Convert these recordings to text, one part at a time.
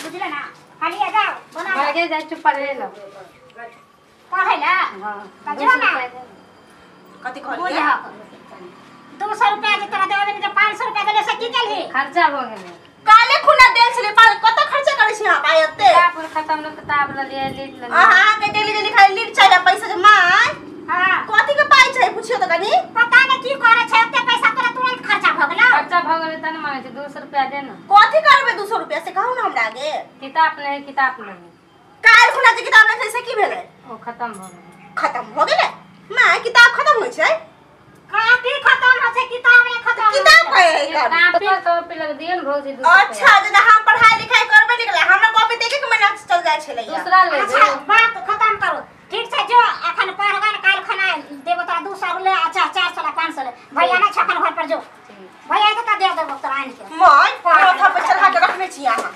बुझले ना खाली आ जाओ बना आगे जाय छी पढ़े ल पढ़े ल हां त जो ना कथि कहलिए 200 रुपया जे तोरा देबे ने 500 रुपया देले से की केलही खर्चा भ गेलै काले खुना देल छले पाल कत खर्चा करै छी हां पाइ एते किताब खत्म न किताब ल लिए लीड ल अहां के डेली डेली खाली लीड चाहिए पैसा जे my हां कथि के पाइ छै पुछियो त कनी पता नै की करे छै एते पैसा तोरा तुरंत खर्चा भ गेलौ खर्चा भ गेलै त न मांगे छै 200 रुपया दे न कथि करबे 200 रुपया से कहू न हमरा आगे किताब नहीं किताब नहीं काल खुना जे किताब नै छै से की भेलै ओ खत्म भ गेलै खत्म भ गेलै my किताब खत्म होइ छै कॉपी खत्म हो छै किताब नहीं खत्म किताब कहे कॉपी कॉपी लग दियो न भौजी अच्छा जेना हम पढ़ाई लिखाई करबे निकले हमरा कॉपी देखे के महीना चल जाय छलै दूसरा ले अच्छा बात खत्म करो ठीक छै जो अखन पढ़गा न काल खाना देबो तोरा 200 ले अच्छा 400 ला 500 ले भैया ना छखन घर पर जो भैया के त दे देबो तोरा आनि के my माथा पर चढ़ा के रखने छी अहां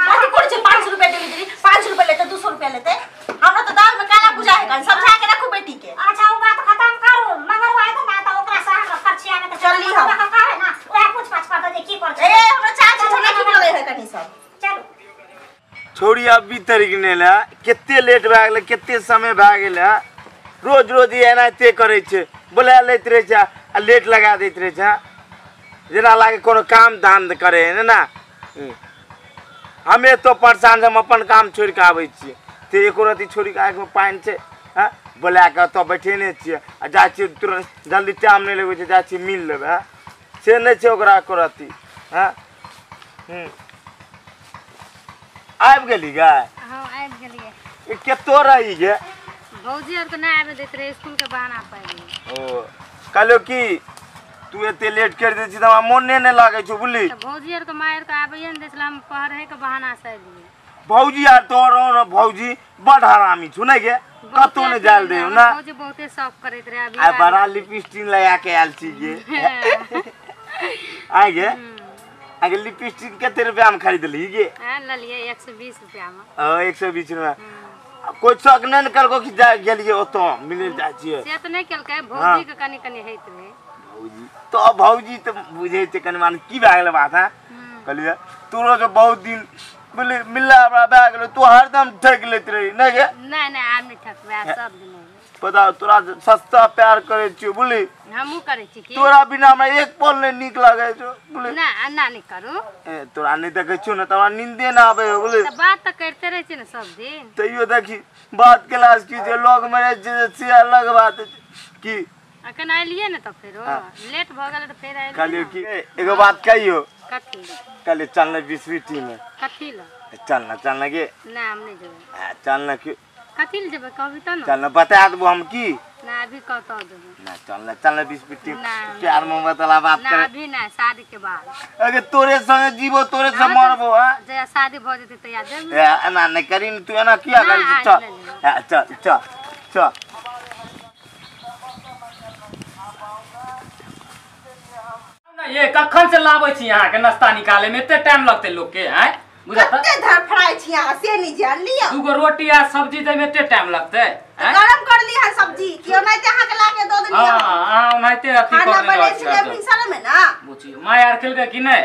कथि करै छै 500 रुपया डेली डेली 500 रुपया लेते 200 रुपया लेते हमरा त दाल में काला बुझा है कन समझा के रखू बेटी के अच्छा उ बात खत्म करू मगर आए त ना त ओकरा से हमरा खर्चिया में त चली हम कहे ना ओया पूछ पाछ कर दे की कर ए हमरा चाची छना की लगे है कनी सब चल छोड़ी अब भी तरीक ने ला केते लेट भए गेलै केते समय भए गेलै रोज रोज एनाहिते करै छै बोला लैत रहै छै आ लेट लगा दैत रहै छै जेना लागे कोनो काम धाम करे है ने ना हमे तो परेशान हम अपन काम छोड़ि के आबै छियै ते एको रत्ती छोड़ि के आँखिमे पानि छै हँ बोला के ओतऽ बैठेने छियै आ जाइ छियै तुरंत जल्दी टाइम नहि लगै छै जाइ छियै मिल लेबै हँ से नहि छै ओकरा एको रत्ती हँ आबि गेली गाय हां आबि गेलियै कतो रही गे भौजी आर के नहि आबे दैत रहे स्कूल के बहाना पर ओ कहलियौ की तू एते लेट कर दै छी त हमरा मोने नहि लागै छौ बुझली त भौजी आर के मार के आबैए ने दै छला हम पढ़े के बहाना से अयलियै भौजी आर तोहर ने भौजी बड़ हरामी छौ नै गे कतौ नहि जायल दे ना भौजी बहुते शौक करैत रहे अभी आ बड़ा लिपस्टिक लगा के आयल छी गे आइ गे आगे लिपस्टिक कते रुपया में खरीदली गे हां ललियै 120 रुपया में ओ 120 रुपया कोई शौक नहि ने करको कि जा गेलियै ओतऽ मिले जाइ छियै से त नहि केलकै भौजी के कनी कनी होइत रहे भौजी तो भौजी तो बुझे छै कनी मान की भए गेलै बात हां कहलियै तोरो जो बहुत दिन मिले मिलला हमरा भए गेलै तू हरदम ठकि लैत रही नहि गे नहि नहि आब नहि ठकबै आब सब दिन पता तोरा सस्ता प्यार करै छियौ बुझली हमहूँ करै छी की तोरा बिना हमरा एक पल नहि नीक लागै छौ बुझली ना एना नहि करू ए तोरा नहि देखै छियौ ने तऽ हमरा नींदे नहि आबै हो बुझली तऽ बात तऽ करिते रहै छियै ने सब दिन तैयो देखी बात केलासँ की छै लग मे रहै छै से अलग बात की अखन अयलियै ने तऽ फेरो लेट भऽ गेलै तऽ फेर अयलियै कहलियौ की एगो बात कहियौ कथी कहलियै चल ने बिस्बिटी मे कथी लए चल ना चल ना गे ना हम नहि जेबै चल ना की कथी लए जेबै कहबी तऽ ने चल ना बता देबो हम की ना अभी कतऽ जेबै ना चल ना चल ना बिस्बिटी प्यार मोहब्बत वाला बात ना करे अभी ना शादी के बाद अगे तोरे संगे जीबो तोरे से मरबो हां जहिया शादी भऽ जेतै तहिया जेबै ए एना नहि करी ने तू एना किया करी चल हां चल चल चल ये कखन से लाबै छी अहाँ के नाश्ता निकाले में एते टाइम लगतै लोग के हैं बुझत कते धरफड़ाइ छी अहाँ से नहि जान लियौ दूगो रोटी आ सब्जी दै में एते टाइम लगतै हैं गरम कर ली है सब्जी कि ओनाहिते अहाँ के लाके दऽ देलियै हां अहाँ ओनाहिते अथी खाना कर बनै देने छलै भिनसर में ना बुझियौ my are खेलकै कि नहि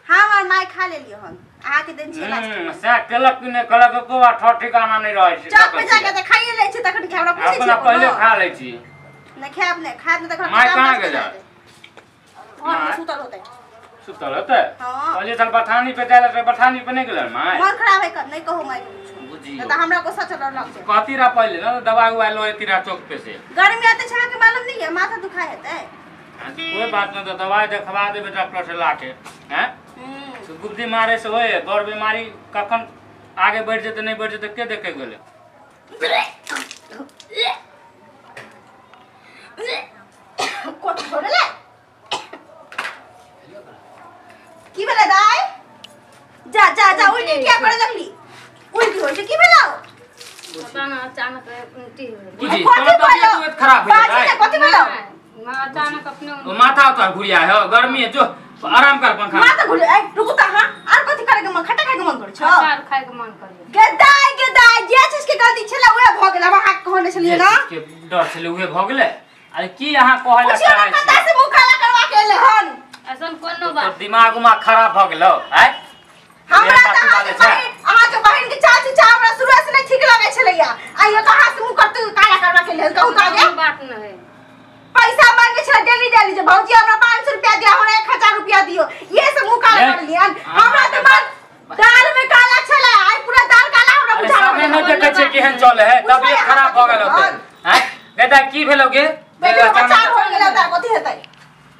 हां हमर माय खा लेलियै हन अहाँ के देन छलै सएह केलक कि नहि कहलक एको बार ठोर ठिकाना नहि रहै छै चौक पे जाके तऽ खाइए लै छी तखन कि हमरा पूछै छी अपना पहिले खा लै छी नहि खायब नहि खायब नहि तखन my कहाँ गेलै सुतल होतै सुतल होतै हां कहलियै चल बथानी पे जाय लए बथानी पे नहि गेलै my मन खराब है कर नहीं कहू my के कुछ बुझियौ तऽ हमरा गुस्सा चढ़ लग छै कहती रहा पहिले ना दवाई उवाई लो एती रहा चौक पे से गर्मी आते छै अहाँके मालूम नहीं है माथा दुखाय हेतै कोई बात नहीं तो दवाई देखवा देबै डॉक्टर से लाके हैं तो गुब्दी मारे से होए बड़ बीमारी कखन आगे बढ़ जेतै नहीं बढ़ जेतै के देखे गेलै कथी हो गेलै की भेलै दाइ जा जा जा उल्टी किया करे लगली उल्टी होइ छै की भेलौ पता ना अचानक उल्टी हो गेलै बुझी तोहर तबियत खराब हो बाजी गेलै ने कथी भेलौ अचानक अपने ओ माथा उतार घुरिया है गर्मी है जो आराम कर पंखा माथा घुरि ए रुकू त अहाँ आर कथी करे के मन खट्टा खाय के मन करै छौ खट्टा खाय के मन करे गे दाइ गे दाइ जे चीज के गलती छलै उहे भ गेल हम अहाँ के कहने छलियै ना के डर छलै उहे भ गेलै अरे की अहाँ कहै ला पुछियौ चाहै ने कतऽ छी से मुँह काला करवा के एलै हन ऐसन कोनो तोर बात दिमाग उमाग खराब भ गेलौ आय हमरा बात तऽ अहाँके बाजै छै। छलैया आइयो कहां से मुंह करतू काला करवा के लेल कहू त आगे बात न है। पैसा मांगे छले डेली डेली जे भौजी हमरा 500 रुपया दिया हमरा 1000 रुपया दियो ये सब मुंह काला कर लियन। हमरा त बात दाल में काला छला आई पूरा दाल काला हमरा बुझा अरे नहीं देखै छै केहन चले है तबियत खराब भ गेल होते हैं बेटा की भेलो गे बेटा बच्चा हो गेल त कथि हेतै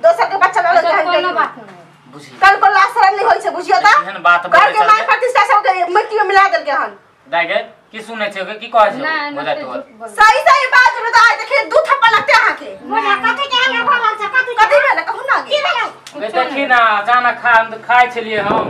दोसर के बच्चा लल कोनो बात नहीं बुझी कल को लाश शरम नहीं होई छै बुझियो त एहन बात घर के मान प्रतिष्ठा सब के मिट्टी में मिला देलके हन। दाइ गे की सुनै छै की कहै छै बोला तो सही सही बात में त आज देखिए दू थप्पड़ लगते अहाँ के बोला कथि के हल्ला भऽ रहल छै कथि कथि भेल कहू ना की भेल गे देखी ना अचानक खाइ छलियै हम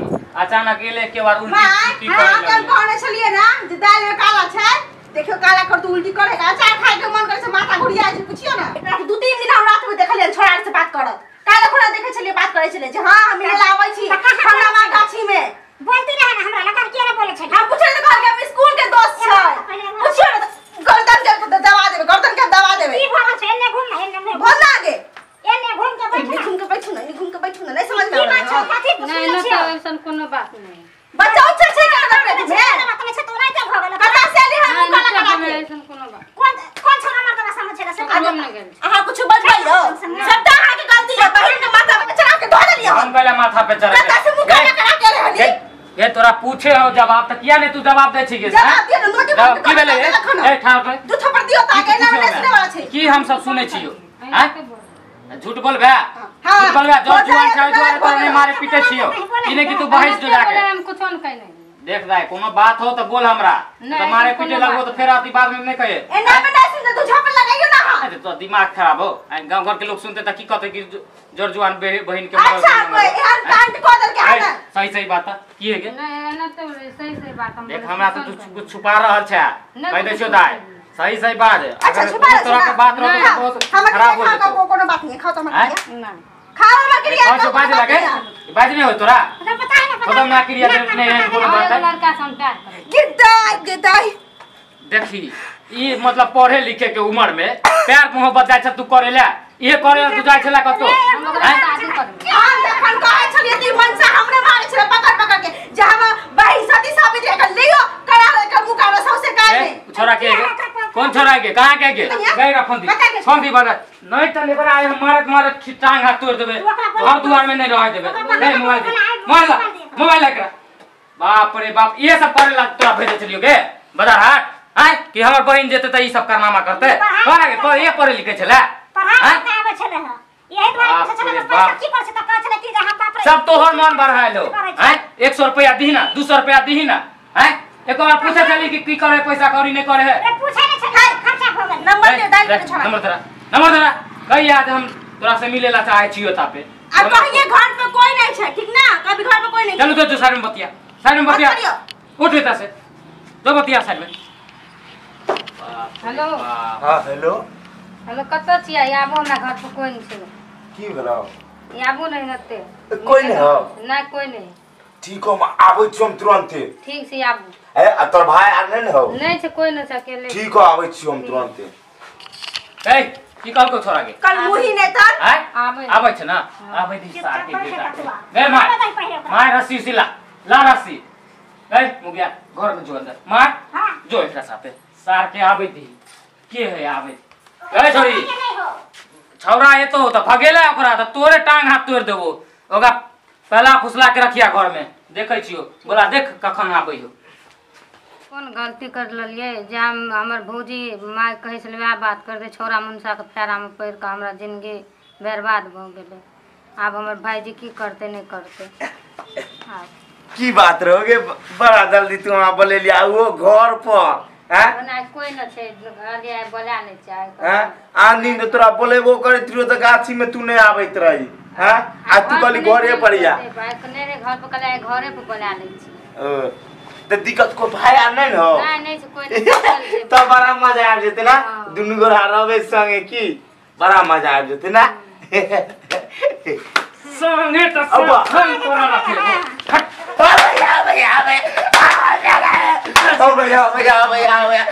अचानक एले के बार उल्टी हां हम कहने छलियै ना जे दाल में काला छै देखियो काला कर तू उल्टी करे अचार खाय के मन करे छै माथा घुरिया छै पूछियो ना एकरा दू तीन दिन हम रात में देखलियै छोड़ा से बात करत काला खोड़ा देखे छलियै बात करे छलियै जे हां हम मिले आबै छी हमरा मां गाछी में बोलती रहे ना हमरा लगा किया ना बोले छै हम पूछे त कहल के हम स्कूल के दोस्त छै पूछियो ना गर्दन के दबा देबे गर्दन के दबा देबे की भरल छै एने घूम ना एने बोल ना आगे एने घूम के बैठ घूम के बैठू ना घूम के बैठू ना नहीं समझ में की बात छै कथि नहीं न त ऐसन कोनो बात नहीं बच्चा उच्चा छै का पेट में बात नहीं छै तोरा के भ गेल कता से अली हम काला करा के ऐसन कोनो बात कोन कोन छोरा मर्दवा समझ छला से हम न गेल अहाँ कुछ बजबै हो सबटा अहाँ के गलती है बहिन के माथा पे चढ़ा के धो देलियै हम पहले माथा पे चढ़ा कता से मुंह काला करा के रहली ये तोरा पूछे हो जवाब त किया नहीं तू जवाब दे छी गे जवाब दियो नोटी की भेलै ए ठार पे दू थप्पड़ दियो त आगे ना नहीं सुने वाला छै की हम सब सुनै छियो हैं झूठ बोलबे हां झूठ बोलबे जो जुआन छै दुआरे तोरा नहीं मारे पीटे छियो ई नहीं कि तू बहस जो जाके हम कुछो न कहै नहीं देख दाई कोनो बात हो त बोल हमरा त मारे पीटे लगबो त फेर आती बाद में नहीं कहे एना में नहीं सुनते तू झापड़ लगाइयो ना हां अरे तो दिमाग खराब हो गांव घर के लोग सुनते त की कहते कि जोर जुआन बहिन के अच्छा कोई एहन कांड क देल के हां सही सही बात की है के नहीं एना त सही सही बात हम देख हमरा त तू कुछ छुपा रहल छै कह दे छियो दाई सही सही बात है अच्छा छुपा रहल तोरा के बात रहो तो बहुत खराब हो जेतो कोनो बात नहीं खाओ त हमरा ना खाओ हमरा क्रिया खाओ बाज लगे बाज नहीं हो तोरा पता है ना पता ना क्रिया नहीं है कोनो बात है लड़का से हम प्यार करै गिदाई गिदाई देखी ई मतलब पढ़े लिखे के उम्र में प्यार मोहब्बत जाय छै तू करेला ये करे तू जाय छला कतो हम ओकरा शादी करबै हम जखन कहै छलियै त मन से हमरे मारे छले पकड़ पकड़ के जे हम बहिन सती साबित एकर लियो करा एकर मुंह काला सौसे काट दे छोरा के कौन छोरा के कहां के गएगा फोन दी फोन दी बड़ा नहीं त लेकर आए हम मारत मारत टांग हाथ तोड़ देबे घर दुआर में नहीं रह देबे ले मोबाइल दे मोबाइल मोबाइल लेकर बाप रे बाप ये सब करेला तोरा भेजे छलियो के बाजार हाट हैं कि हमर बहिन जेते त ई सब कारनामा करते करा के ये पढ़े लिखे छला पढ़ाई आबै छले ह यही दुआरे पूछै छले पैसा की पर छै त कहै छले कि जे हां बाप रे सब तोहर मन बढ़ाइलो हैं 100 रुपया दीही ना 200 रुपया दीही ना हैं एक बार पूछे छली कि की करे पैसा करी नहीं करे है अरे पूछै नै छले खर्चा भ गेल नंबर दे डाल के छोड़ा नंबर तोरा नंबर तोरा कहिया आज हम तोरा से मिलेला चाहे छियो तापे अब कहिए घर पे कोई नहीं छै ठीक ना कभी घर पे कोई नहीं चलो तो साइड में बतिया साइड में बतिया उठ बेटा से जो बतिया साइड में। हेलो हां हेलो हेलो कत छियै आबो हमरा घर पर कोई नहीं छै की भेलो आबो नहीं नते कोई नहीं हो ना कोई नहीं ठीक हो हम आबै छी हम तुरंते ठीक से आबू ए आ तोर भाई आर नहीं हो नहीं छै कोई नहीं छै अकेले ठीक हो आबै छी हम तुरंते ए की कहलको छोरा के कल मुही नै त आबै आबै छै ना आबै दी सार के बेटा गे मार मार रस्सी उसी ला ला रस्सी ए मुगिया घर में जो अंदर मार हां जो एकरा साथे सार के आबै दी के है आबै ए छोरी छौरा एतो त भगेला ओकरा त तोरे टांग हाथ तोड़ देबो ओकरा पहला फुसला के रखिया घर में देखै छियो बोला देख कखन आबै हो। कोन गलती कर लेलियै जे हम हमर भौजी माय कहै छलै वएह बात कर दे छौड़ा मुनसा के फेरा में पड़ि कऽ हमरा जिंदगी बर्बाद भऽ गेलै। आब हमर भाईजी की करतै नहि करतै। आब की बात रहोगे बड़ा जल्दी तू वहां बोलेलिया वो घर पर हैं ओना कोई न छै कहलियै बोला नहि चाहे हैं आ नींद तोरा बोलेबो करैत रहियो त गाछी में तू नहीं आबैत रही हैं आ तू कहली घरे पर या भाई नहीं रे घर पर कहलियै घरे पर बोला लै छी। त दिक्कत को भाई आर नहीं हो नहीं नहीं छै कोई नहीं त बड़ा मजा आबि जेतै ना दुनू गोरा रहबै संगे की बड़ा मजा आबि जेतै ना संगे त संग तोरा रखे भैया भैया भैया भैया भैया भैया भैया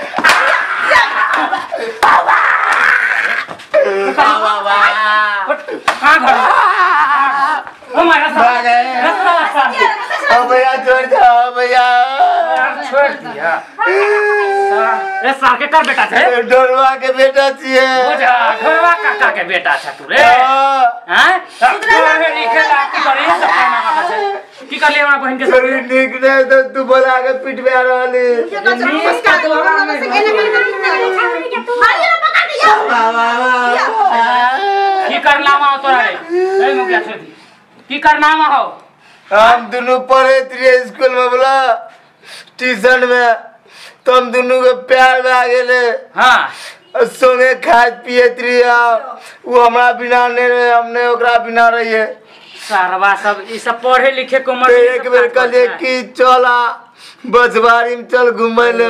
कहाँ घर हमारा भैया छोड़ दो भैया छोड़ दिया। रे सार के कर बेटा छै डोरवा के बेटा छिए बुझा घरवा काका के बेटा छ तू रे हैं पढ़े लिखे ला की करी सब खाना छै की करली हमरा बहिन के छोरी नीक नै त तू बोला के पिटवा रहली की करनामा हो तोरा रे ए मुखिया छोड़ दी की करनामा हो हम दुनू पढ़ैत रहिए स्कूल में बोला ट्यूशन में तो हम दुनू के प्यार में आ गेले। हाँ संगे खाइत पियत रहिए वो हमरा बिना नहीं रहे हमने ओकरा बिना रहिए सारवा सब ई सब पढ़े लिखे के उम्र एक बेर कहलिए कि चला बसबारी में चल घूमे ले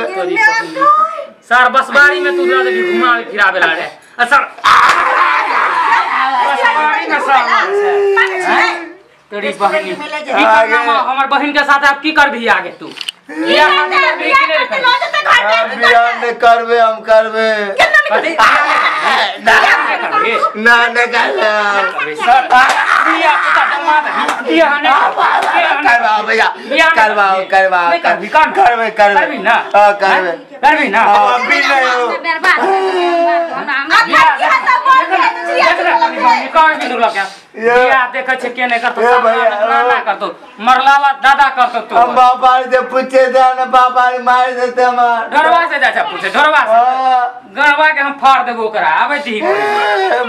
सर बसबारी में तू जा घुमा फिरावे ला रे सर बसबारी में सर तेरी बहन की करना हमर बहन के साथ आप की करबी आगे तू बियाह नहीं करबे हम करबे ना ना करबे सर बियाह पुता दमा बियाह नहीं करवाओ भैया करवाओ करवाओ करबे करबे ना हां करबे करबी ना हम भी नहीं हो बर्बाद बियाह देखै छै के नहि करतो ना ना करतो मरलावा दादा करतो तो हम बाबा से पूछे दे ना बाबा मार देते हमार डरवा से जा पूछे डरवा से गड़वा के हम फाड़ देबो ओकरा आबै छी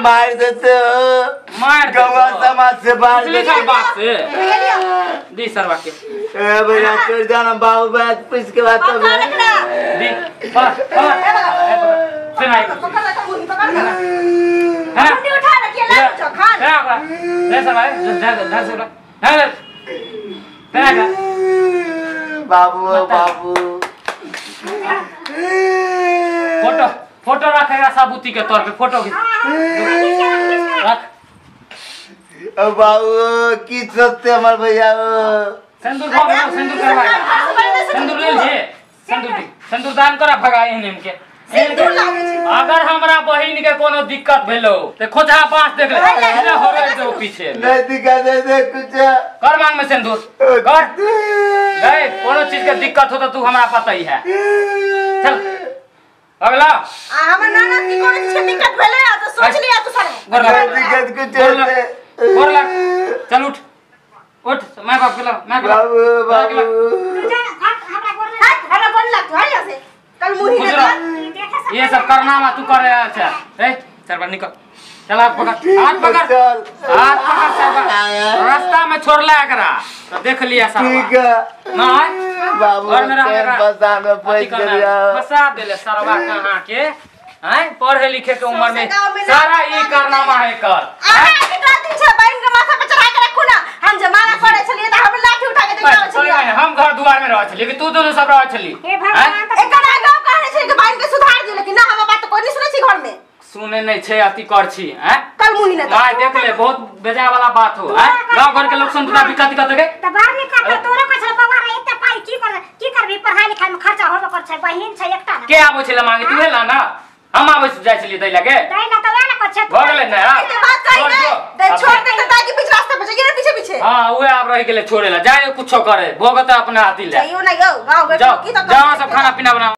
मार देते मार गवा समाज से बाहर लिखल बाप से दी सरवा के ए भैया चल जाना बाबू बात पूछ के बात तब दी पकड़ पकड़ से नहीं पकड़ ले पकड़ ले हां उठा रखिए ला खान ले सर भाई धर से धर धर बाबू बाबू फोटो फोटो रखेगा सबूती के तौर पे फोटो रख अब बाबू की सत्य हमार भैया सिंदूर भग सिंदूर करवा सिंदूर ले ले सिंदूर दी सिंदूर दान करा भगाए हिन के सिंदूर लागे छै अगर हमरा बहिन के कोनो दिक्कत भेलो ते खोजा बांस देख ले सीधा होरे दो पीछे नहीं दिखा दे दे कुछ कर मांग में सिंदूर कर गए कोनो चीज के दिक्कत हो तो तू हमरा पता ही है चल अगला आ हमर नाना की कोनो चीज के दिक्कत भेले तो सोच लिया तू सारे नहीं दिक्कत कुछ गोर लग चल उठ उठ my बाप के ला my के ला बाबू बाबू हमरा गोर हमरा गोर लग तू हट से कल मुही ने ये सब करना मा तू करे अच्छा ए चल बाहर निकल चल हाथ पकड़ हाथ पकड़ हाथ पकड़ सब रास्ता में छोड़ला एकरा तो देख लिया सब ठीक है ना बाबू और मेरा फसा में फंस गया फसा देले सरवा कहां के हैं पढ़े लिखे के उम्र में सारा ई कारनामा है कर अरे कितना दिन छै बहन के माथा पे चढ़ा के रखू ना हम जमाना पड़े छलिए त हम लाठी उठा के देखावे छलिए हम घर दुआर में रहै छलिए कि तू दोनों सब रहै छली हे भगवान एकर आगाव कहने छै कि बहन के सुधार दियो लेकिन ना हम बात कोई नहीं सुनै छी घर में सुने नहीं छै अति कर छी हैं कल मुही ने my देख ले बहुत बेजा वाला बात हो हैं गांव घर के लोग सुन तुरा दिक्कत दिक्कत के त बाहर निकल त तोरो कछ बौआ रे एते पाई की कर की करबी पढ़ाई लिखाई में खर्चा होबे कर छै बहिन छै एकटा के आबै छले मांगे तू हेला ना हम आबै जाय छलिए दै लगे दै ला त वएह ना कर छै भऽ गेलै ना एते बात कहि दे दे छोड़ दे त दादी बीच रास्ता पे जाइए पीछे पीछे हां उहे आब रहि गेलै छोड़े ला जाय कुछो करे भोगत अपना हाथी ले जाइयो ना यौ गांव घर जाओ की त जाओ सब खाना पीना बनाओ।